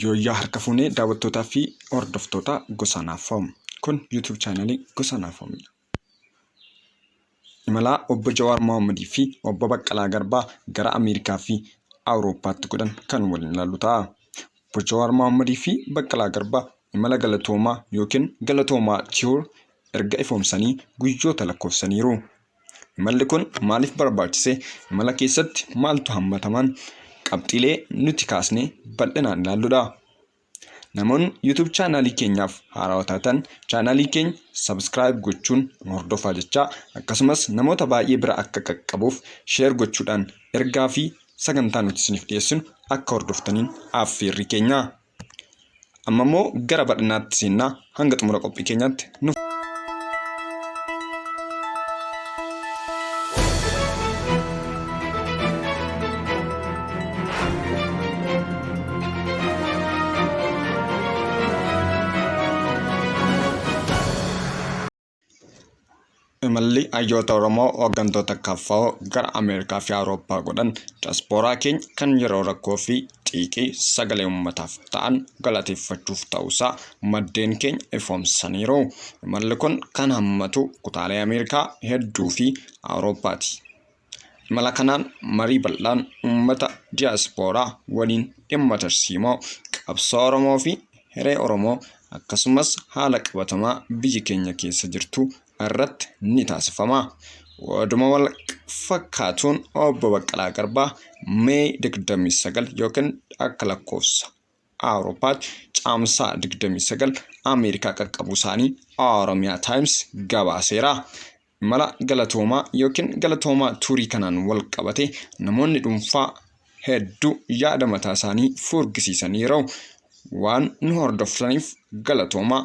Yooyyaa harka fuunee daawwattootaa fi hordoftoota Gosa Naafom. Kun YouTube chaanalii Gosa Naafoomidha. Imalaa Obbo Jawaar Mohaammadii fi Obbo Baqqalaa Garbaa gara Ameerikaa fi Awurooppaatti godhan kan waliin ilaallu ta'a. Obbo Jawaar Mohaammadii fi Baqqalaa Garbaa imala galatoomaa yookiin galatoomaa Tour erga ifoomsanii guyyoota lakkoofsaniiru. Imalli kun maaliif barbaachise? Imala keessatti maaltu hammataman? Qabxiilee nuti kaasne bal'inaan ilaalludha. Namoonni YouTube chaanaalii keenyaaf haarawaa taatan chaanaalii keenya subscribe gochuun nu hordofaa jechaa akkasumas namoota baay'ee bira akka qaqqabuuf share gochuudhaan ergaa fi sagantaa nuti isiniif dhiyeessinu akka hordoftaniin affeerrii keenya. Amma immoo gara bal'inaatti seennaa hanga xumura qophii keenyaatti nu Imalli hayyoota Oromoo hooggantoota KFO gara Ameerikaa fi Awurooppaa godhan diyaaspoora keenya kan yeroo rakkoo fi xiiqii sagalee uummataaf ta'an galateeffachuuf ta'uusaa maddeen keenya ifoomsaniiru. Imalli kun kan hammatu kutaalee Ameerikaa hedduu fi Awurooppaati. Imala kanaan marii bal'aan uummata diyaaspooraa waliin dhimma tarsiimoo qabsoo Oromoo fi hiree Oromoo akkasumas haala qabatamaa biyyi keenya keessa jirtu irratti ni taasifama. Oduma wal fakkaatuun Obbo Baqqalaa Garbaa May 29 yookiin akka lakkoofsa Awurooppaatti Caamsaa 29 Ameerikaa qaqqabuu isaanii Oromia Times gabaaseera. Imala galatoomaa yookiin galatoomaa tuurii kanaan wal qabatee namoonni dhuunfaa hedduu yaada mataa isaanii furgisiisaniiru. Waan nu hordoftaniif galatoomaa.